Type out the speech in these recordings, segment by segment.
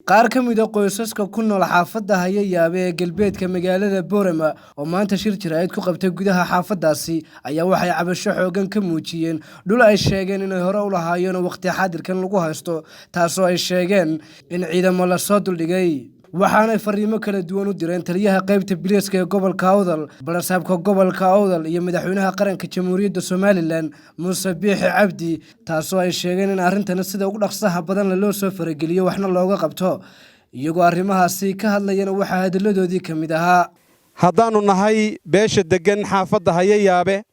Qaar ka mid ah qoysaska ku nool xaafadda Hayayaabe ee galbeedka magaalada Boorama oo maanta shir jaraa'id ku qabtay gudaha xaafaddaasi ayaa waxay cabasho xooggan ka muujiyeen dhul ay sheegeen inay hore u lahaayeen oo waqti xaadirkan lagu haysto, taasoo ay sheegeen in ciidamo la soo duldhigay. Waxaanay fariimo kala duwan u direen taliyaha qaybta biliiska ee gobolka Awdal, barasaabka gobolka Awdal iyo madaxweynaha qaranka Jamhuuriyadda Somalilan Muuse Biixi Cabdi, taasoo ay sheegeen in arrintani sida ugu dhaqsaha badan loo soo farageliyo waxna looga qabto. Iyagoo arrimahaasi ka hadlayana waxaa hadalladoodii ka mid ahaa: Haddaannu nahay beesha deggan xaafadda Hayayaabe,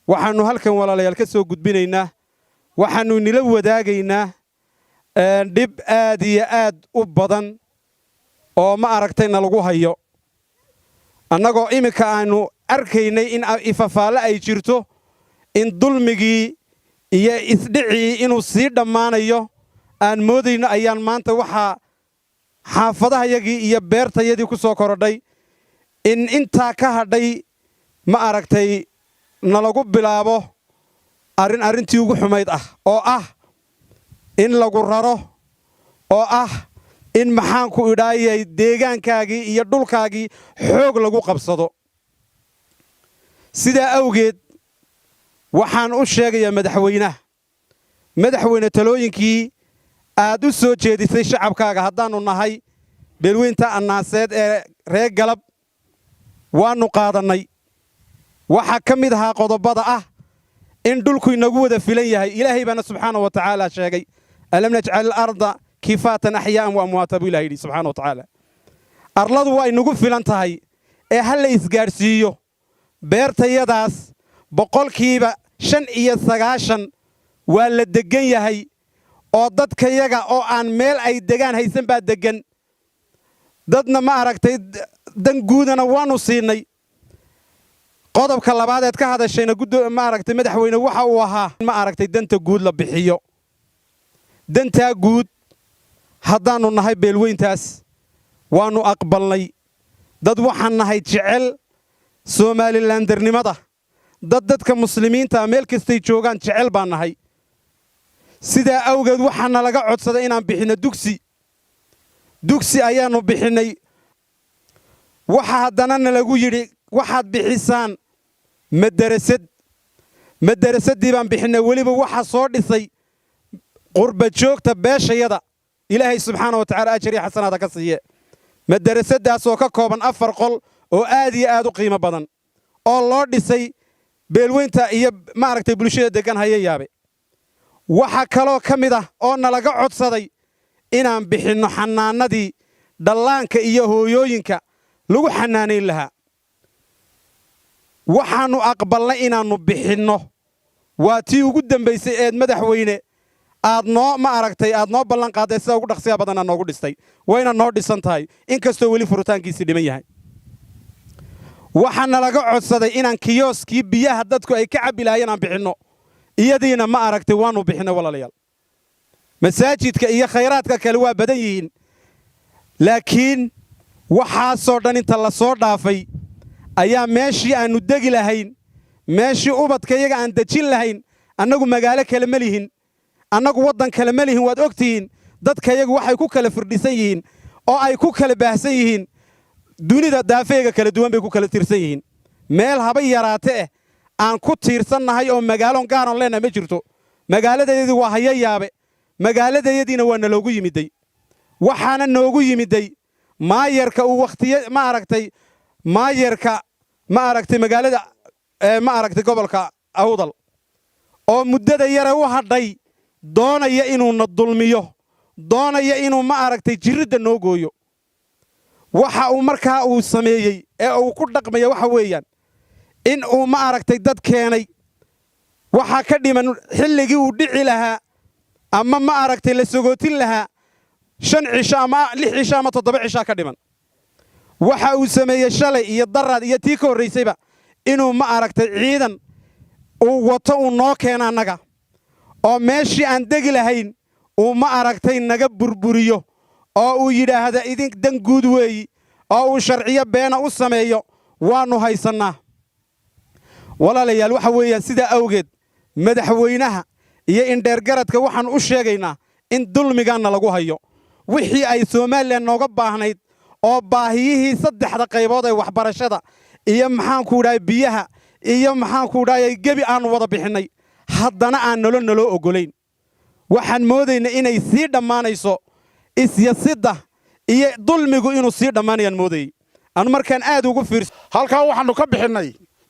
waxaannu halkan, walaalayaal, ka soo gudbinaynaa, waxaannu nila wadaagaynaa dhib aad iyo aad u badan oo, ma aragtay, na lagu hayo, annagoo iminka aannu arkaynay in ifafaale ay jirto in dulmigii iyo isdhicii inuu sii dhammaanayo aan moodayno. Ayaan maanta waxaa xaafadahayagii iyo beertayadii ku soo korodhay in intaa ka hadhay, ma aragtay, nalagu bilaabo arrin arrintii ugu xumayd ah, oo ah in lagu raro, oo ah in, maxaanku idhaayay, deegaankaagii iyo dhulkaagii xoog lagu qabsado. Sidaa awgeed waxaan u sheegayaa madaxweynaha: madaxweyne, talooyinkii aad u soo jeedisay shacabkaaga, haddaannu nahay beelweynta Annaaseed ee reer Galab, waannu qaadannay. Waxaa ka mid ahaa qodobbada ah in dhulku inagu wada filan yahay. Ilaahay baana subxaana wa tacaala sheegay: "ألم نجعل الأرض كفاتا أحياء وأمواتا" buu Ilahay yidhi subxana wa tacaala. Arladu waa inagu filan tahay ee ha la isgaadhsiiyo. Beertayadaas 95% waa la deggan yahay, oo dadkayaga oo aan meel ay degaan haysan baa deggan. Dadna, ma aragtay, dan guudana waannu siinay. Qodobka labaadeed ka hadashayna, ma aragtay, madaxweyne, waxa uu ahaa, ma aragtay, danta guud la bixiyo. Dantaa guud haddaannu nahay beelweyntaas waannu aqbalnay. Dad waxaan nahay jecel Somalilandernimada, dad dadka muslimiintaa meel kastay joogaan jecel baan nahay. Sidaa awgeed waxaana laga codsaday inaan bixinno dugsi. Dugsi ayaannu bixinnay. Waxa haddana nalagu yidhi waxaad bixisaan madarasad. Madarasaddii baan bixinnay. Weliba waxa soo dhisay qurba joogta beeshayada. Ilaahay subxaana wa tacala ajar iyo xasanaada ka siiye. Madarasaddaasoo ka kooban afar qol oo aad iyo aad u qiimo badan oo loo dhisay beelweynta iyo, ma aragtay, bulshada deggan Hayayaabe. Waxaa kaloo ka mid ah oo nalaga codsaday inaan bixinno xannaanadii dhallaanka iyo hooyooyinka lagu xannaanayn lahaa. Waxaannu aqbalnay inaannu bixinno. Waa tii ugu dembaysay eed, madaxweyne, aad noo, ma aragtay, aad noo ballan qaaday. Sida ugu dhaqsiya badanaa noogu dhistay, wayna noo dhisan tahay, inkastoo weli furitaankiisii dhiman yahay. Waxaa nalaga codsaday inaan kiyooskii biyaha dadku ay ka cabbi lahaayeen aan bixinno. Iyadiina, ma aragtay, waannu bixinay. Walaalayaal, masaajidka iyo khayraadka kale waa badan yihiin, laakiin waxaasoo dhan inta la soo dhaafay ayaa meeshii aannu degi lahayn, meeshii ubadkayaga aan dejin lahayn. Annagu magaalo kale ma lihin, annagu waddan kale ma lihin. Waad og tihiin, dadkayagu waxay ku kala firdhisan yihiin oo ay ku kala baahsan yihiin dunida daafeega kala duwan bay ku kala tirsan yihiin. Meel haba yaraate eh aan ku tiirsannahay oo magaaloon gaaroon leenahay ma jirto. Magaaladayadii waa Hayayaabe. Magaaladayadiina waa naloogu yimiday. Waxaana noogu yimiday maayarka uu wakhtiyo, ma aragtay, maayarka, ma aragtay, magaalada, ma aragtay, gobolka Awdal, oo muddada yare u hadhay doonaya inuuna dulmiyo, doonaya inuu, ma aragtay, jirridda noo gooyo. Waxa uu markaa uu sameeyey ee uu ku dhaqmaya waxa weeyaan in uu, ma aragtay, dad keenay. Waxaa ka dhiman xilligii uu dhici lahaa ama, ma aragtay, la sogootin lahaa 5 cisho ama 6 cisho ama 7 cishaa ka dhiman. Waxa uu sameeyey shalay iyo daraad iyo tii ka horraysayba inuu, ma aragtay, ciidan uu wato uu noo keeno annaga, oo meeshii aan degi lahayn uu, ma aragtay, naga burburiyo, oo uu yidhaahda idin dan guud weeyi, oo uu sharciyo beena u sameeyo. Waannu haysannaa, walaalayaal. Waxa weeyaan sidaa awgeed madaxweynaha iyo indheergaradka waxaan u sheegaynaa in dulmigaanna lagu hayo. Wixii ay Somalilan nooga baahnayd oo baahiyihii saddexda qaybood ee waxbarashada iyo, maxaanku idhahay, biyaha iyo, maxaanku idhahay, gebi aannu wada bixinnay, haddana aan nolo naloo oggolayn. Waxaan moodaynaa inay sii dhammaanayso isyasidda iyo dulmigu, inuu sii dhammaanayaan moodayey anu markaan aad ugu fiirso. Halkaa waxaannu ka bixinnay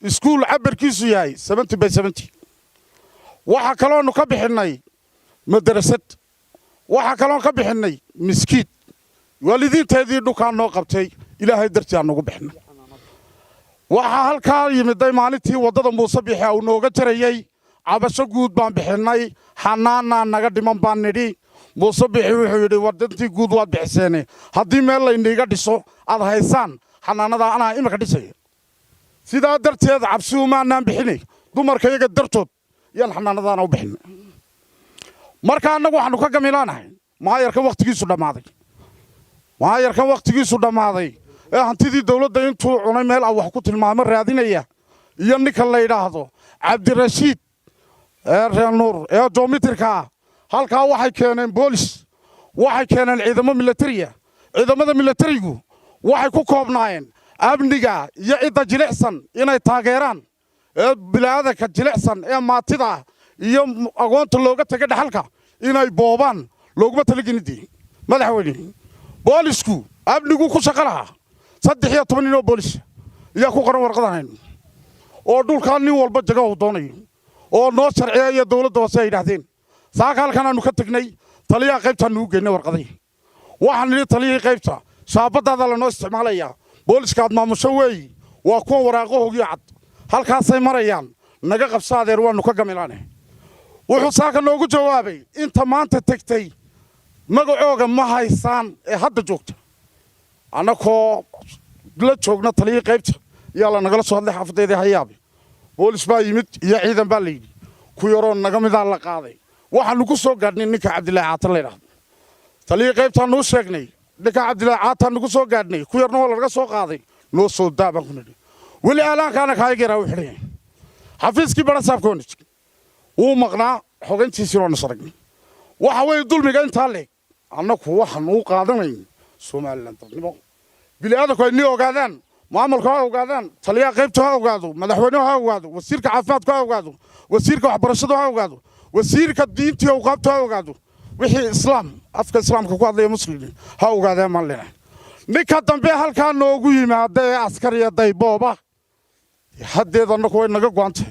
iskuul cabirkiisu yahay 70 by 70. Waxaa kaloonu ka bixinnay madarasad, waxaa kaloon ka bixinnay miskiid. Waalidiinteedii dhulkaa noo qabtay, Ilaahay dartii aan nugu bixinnay. Waxaa halkaa yimiday maalintii waddada Muuse Bixi uu nooga jarayey, cabasho guud baan bixinnay. Xanaanaa naga dhiman baan nidhi. Muuse Bixi wuxuu yidhi, "Wadantii guud waad bixiseene, haddii meel layniiga dhiso aad haysaan, xanaanadaa anaa imika dhisaya." Sidaa darteed cabsi umaanaan bixinay, dumarka iyaga dartood yaan xanaanadaana u bixinay. Marka annagu waxaannu ka gamilaanahay maayarkan wakhtigiisu dhammaaday, maayarkan wakhtigiisu dhammaaday ee hantidii dawladda intuu cunay meel aan wax ku tilmaamo raadinaya, iyo ninka la yidhaahdo Cabdirashiid ee Reer Nuur ee joomitirka ah. Halkaa waxay keeneen boolis, waxay keeneen ciidamo milatariya. Ciidamada milatarigu waxay ku koobnaayeen amniga iyo cidda jilicsan inay taageeraan, ee bilaadanka jilicsan ee maatida ah iyo agoonta looga tegay dhaxalka inay boobaan looguma talagelin. Madaxweyne, boolisku amnigu ku shaqo lahaa. 13 nin oo boolis ayaa ku qoran warqadan hayno, oo dhulkaa nin walba jago uu doonayo oo noo sharciya iyo dawladda hoose ay yidhaahdeen. Saaka halkan aanu ka tegnay, taliyaha qaybtaan nugu geynay warqadii. Waxaan nidhi taliyihii qaybta, shaabadaada lanoo isticmaalayaa, booliska aad maamusho weeyi, waa kuwan waraaqahoogii cad, halkaasay marayaan, naga qabsa adeer, waannu ka gamilaane. Wuxuu saaka noogu jawaabay, "Inta maanta tegtay magacooga ma haysaan ee hadda joogta." Annakoo la joogna taliyihii qaybta yaa la nagala soo hadlay xaafadeedii Hayaabe, boolis baa yimid iyo ciidan baa la yidhi, ku yaroo naga midaa la qaaday. Waxaannu ku soo gaadhnay ninka Cabdilaahi Caatan la yidhaahdo. Taliyihii qaybtaan nuu sheegnay, ninka Cabdilaahi Caataan nagu soo gaadhnay, ku yarna waa lanaga soo qaaday, noo soo daa baan ku nidhi. Weli aalaankaana kaayaga yaraa u xidhan yahay. Xafiiskii barasaabkoona wuu maqnaa, xogayntiisii waanu saragnay. Waxa weeye dulmiga intaa leeg annaku waxaanu u qaadanayn Somalilan dadnimo. Bini'aadanku ay nii ogaadaan, maamulka ha ogaadaan, taliyaha qaybta ha ogaado, madaxweynuhu ha ogaado, wasiirka caafimaadku ha ogaado, wasiirka waxbarashadu ha ogaado, wasiirka diintii awqaabtu ha ogaado, wixii islaam afka islaamka ku hadlaya muslim ha ogaadeen maan leenahay. Ninka dambe halkaa noogu yimaada ee askariya daybooba, haddeed annagu way naga go'antay,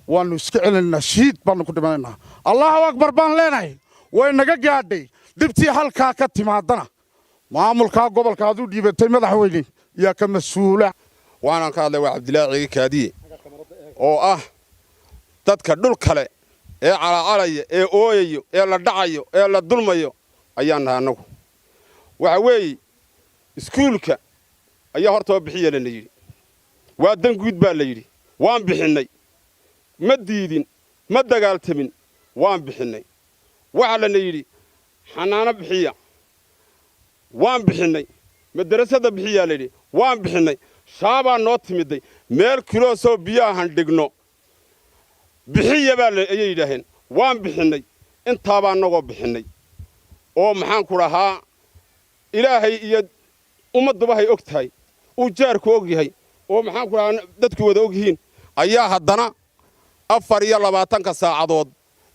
waannu iska celinaynaa, shiid baannu ku dhimanaynaa, Allahu akbar baan leenahay. Way naga gaadhay. Dhibtii halkaa ka timaadana maamulkaa gobolka aduu dhiibatay, madaxweyne, yaa ka mas-uula. Waanaan ka hadlay, waa Cabdilaahi Ciigi Kaadiye, oo ah dadka dhul kale ee calacalaya ee ooyayo ee la dhacayo ee la dulmayo ayaan nahay annagu. Waxa weeye, iskuulka ayaa hortaba bixiya lana yidhi, waa dan guud baa la yidhi. Waan bixinnay, ma diidin, ma dagaaltamin, waan bixinnay. Waxaa lana yidhi xanaano bixiya, waan bixinnay. Madarasada bixiyaa layidhi, waan bixinnay. Shaabaa noo timiday, meel kiloosoo biyahan dhigno bixiya baa ayay yidhaaheen, waan bixinnay. Intaabaa annagoo bixinnay oo, maxaan ku dhahaa, Ilaahay iyo ummadduba hay og tahay, uu jaarku og yahay, oo, maxaan ku dhahaa, dadku wada og yihiin, ayaa haddana 24-ka saacadood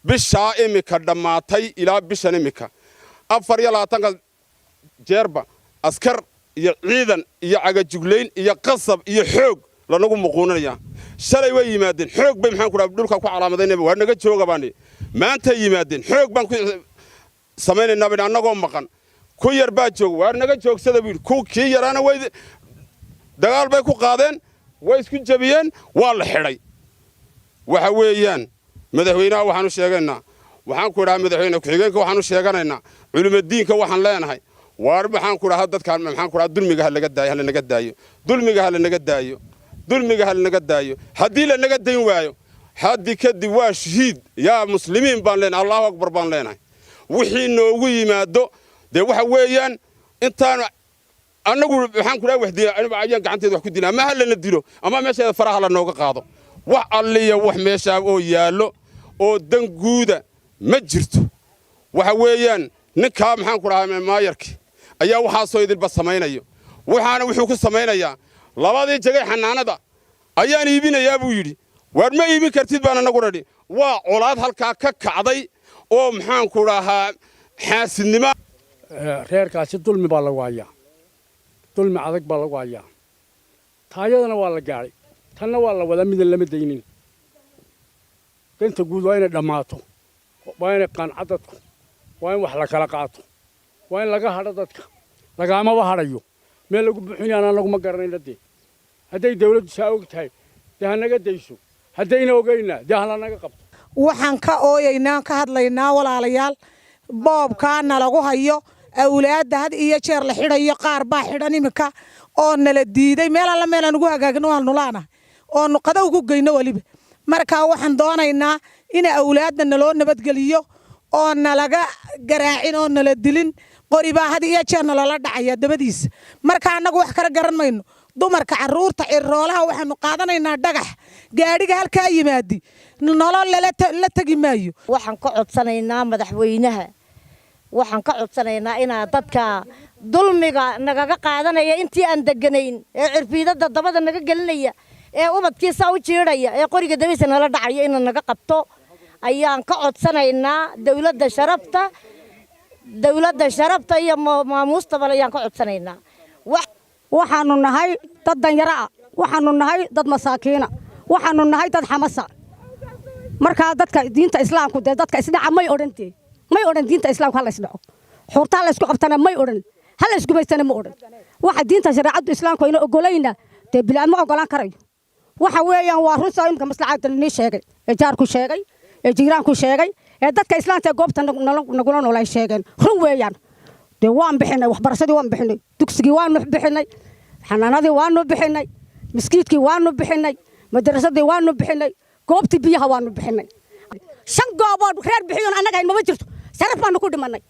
bishaa imika dhammaatay ilaa bishan imika 24-ka jeerba askar iyo ciidan iyo cagajuglayn iyo qasab iyo xoog lanagu muquuninayaa. Shalay way yimaadeen, xoog bay, maxaan ku dhaha, dhulka ku calaamadaynaba, waa naga jooga baani. Maantay yimaadeen, xoog baan ku samaynaynaa baan annagoo maqan. Ku yar baa jooga, waar naga joogsada buu yidhi. Ku kii yaraana way dagaal bay ku qaadeen, way isku jebiyeen, waa la xidhay. Waxa weeyaan, madaxweynaha waxaanu sheegaynaa, waxaan ku idhaha, madaxweyne ku-xigeenka waxaanu sheeganaynaa, culimadiinka waxaan leenahay, waar, maxaan ku dhahaa, dadkaan, maxaan ku dhahaa, dulmiga ha laga daayo, ha lanaga daayo dulmiga, ha lanaga daayo dulmiga, ha lanaga daayo. Haddii lanaga dayn waayo, haddi kadib waa shahiid yaa muslimiin baan leenahay, Allahu akbar baan leenahay. Wixii noogu yimaado dee waxa weeyaan intaan annagu, maxaan ku dhaha, wax dila ayaan gacanteeda wax ku dila, ama ha lana dilo ama meesheeda faraha la nooga qaado. Wax alliya wax meeshaa oo yaallo oo dan guuda ma jirto. Waxa weeyaan Ninkaa, maxaan ku dhahaa, maayarki ayaa waxaasoo idilba samaynayo. Waxaana wuxuu ku samaynayaa labadii jagay xanaanada ayaan iibinayaa buu yidhi. Waar, ma iibin kartid baan annagu nidhi. Waa colaad halkaa ka kacday oo, maxaan ku dhahaa, xaasidnimo. Reerkaasi dulmi baa lagu hayaa, dulmi adag baa lagu hayaa. Taayadana waa la gaadhay, tanna waa la wadaa, midan lama daynin. Danta guud waa inay dhammaato, waa inay qanco dadku, waa in wax la kala qaato, waa in laga hadho dadka. Lagaamaba hadhayo, meel lagu buxinayaan annagu ma garanayna. Dee hadday dawladdu saa og tahay, dee ha naga dayso. Haddayna ogayna, dee hala naga qabto. Waxaan ka ooyaynaa, ka hadlaynaa, walaalayaal, boobkaa nalagu hayo, awlaadda had iyo jeer la xidhayo. Qaar baa xidhan iminka oo nala diiday. Meel alla meelaan ugu hagaagno waanu laanahay, oonu qada ugu geyno weliba. Marka waxaan doonaynaa in awlaadda naloo nabadgeliyo oo nalaga garaacin oo nala dilin. Qori baa had iyo jeer nalala dhacaya dabadiisa. Marka annagu wax kala garan mayno. Dumarka, caruurta, ciroolaha waxaanu qaadanaynaa dhagax. Gaadhiga halkaa yimaadi nolol la tegi maayo. Waxaan ka codsanaynaa madaxweynaha, waxaan ka codsanaynaa inaa dadka dulmiga nagaga qaadanaya intii aan deganayn, ee cirfiidada dabada naga gelinaya, ee ubadkiisaa u jiidhaya, ee qoriga dabadiisa nala dhacaya, inuu naga qabto ayaan ka codsanaynaa. Dawladda sharafta, dawladda sharafta iyo maamuustabale ayaan ka codsanaynaa. Waxaanu nahay dad danyaro ah, waxaanu nahay dad masaakiina, waxaanu nahay dad xamasa. Markaa dadka diinta Islaamku dee dadka isdhaca may odhantee, may odhan. Diinta Islaamku hala isdhaco, xuurta hala isku qabtana may odhan, hala isgumaystana ma odhan. Waxa diinta shareecaddu Islaamku ayna ogolayna dee bilaa ma ogolaan karayo. Waxa weeyaan waa run saa imika maslaxaadda nii sheegay, ee jaarku sheegay, ee jiiraanku sheegay, ee dadka islaamta ee goobta nagula nool ay sheegeen, run weeyaan. Dee waan bixinay waxbarashadii, waan bixinay dugsigii, waanu bixinay xanaanadii, waanu bixinay miskiidkii, waanu bixinay madrasadii, waanu bixinay goobtii biyaha, waanu bixinay shan goobood. Reer bixiyoon annaga hayn mama jirto. Sharaf baanu ku dhimannay.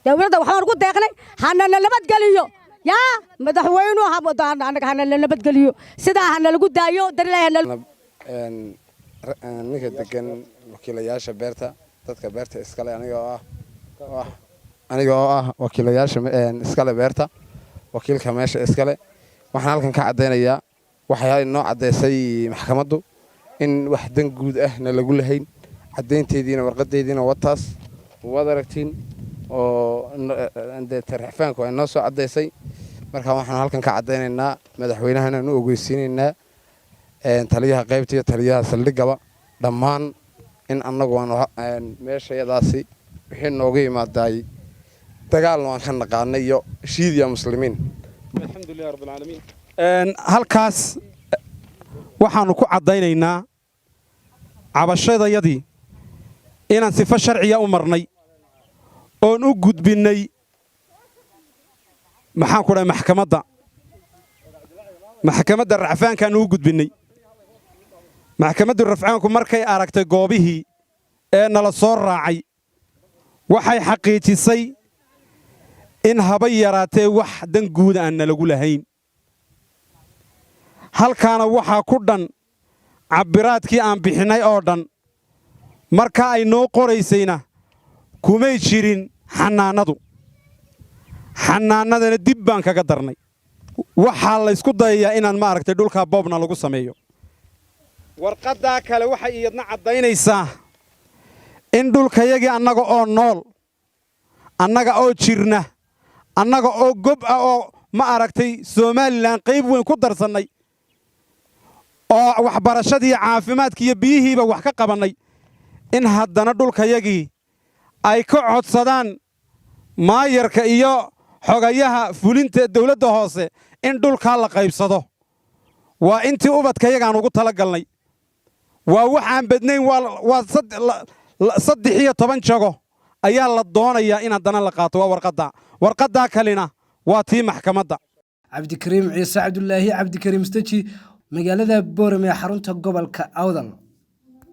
Dawladda waxbaan ugu deeqnay, hanana nabadgeliyo yaa madaxweynuhu, annaga hanala nabadgeliyo, sidaa hana lagu daayo darilaahi hanala. Ninka degan, wakiilayaasha beerta, dadka beerta iskale, aniga oo ah wakiilayaasha iskale beerta, wakiilka meesha iskale, waxaan halkan ka caddaynayaa waxay noo caddaysay maxkamaddu in wax dan guud ahna lagu lahayn. Caddaynteediina, warqadeediina wataas, waad aragtiin, oo dee tarixfaanku ay noo soo caddaysay. Marka waxaan halkan ka caddaynaynaa, madaxweynahana nu ogeysiinaynaa, taliyaha qaybta iyo taliyaha saldhigaba, dhammaan in annagu aanu meeshayadaasi wixii nooga yimaadaay dagaalna waan ka naqaanay iyo shiidiya muslimiin. Alxamdulilah rabbi alcaalamiin. Halkaas waxaannu ku caddaynaynaa cabashadayadii inaan sifo sharciya u marnay oon u gudbinnay, maxaan ku dhahay, maxkamadda racfaankaannu u gudbinnay. Maxkamaddu rafcaanku markay aragtay goobihii ee nala soo raacay, waxay xaqiijisay in haba yaraatee wax dan guuda aan nalagu lahayn. Halkaana waxaa ku dhan cabbiraadkii aan bixinnay oo dhan. Marka ay noo qoraysayna kumay jirin xannaanadu. Xannaanadana dib baan kaga darnay. Waxaa laysku dayayaa inaan, ma aragtay, dhulkaa boobna lagu sameeyo. Warqaddaa kale waxay iyadna caddaynaysaa in dhulkayagii, annaga oo nool, annaga oo jirna, annaga oo gob ah, oo, ma aragtay, Somaliland qayb weyn ku darsannay, oo waxbarashadii, caafimaadkii iyo biyihiiba wax ka qabannay, in haddana dhulkayagii ay ka codsadaan maayarka iyo xogayaha fulinta dawladda hoose in dhulkaa la qaybsado. Waa intii ubadkayagaan ugu tala galnay. Waa waxaan badnayn, waa 13 jago ayaa la doonayaa in haddana la qaato. Waa warqaddaa. Warqaddaa kalena waa tii maxkamadda. Cabdikariim Ciise Cabdulaahi, Cabdikariim Steji, magaalada Boorame ee xarunta gobolka Awdal.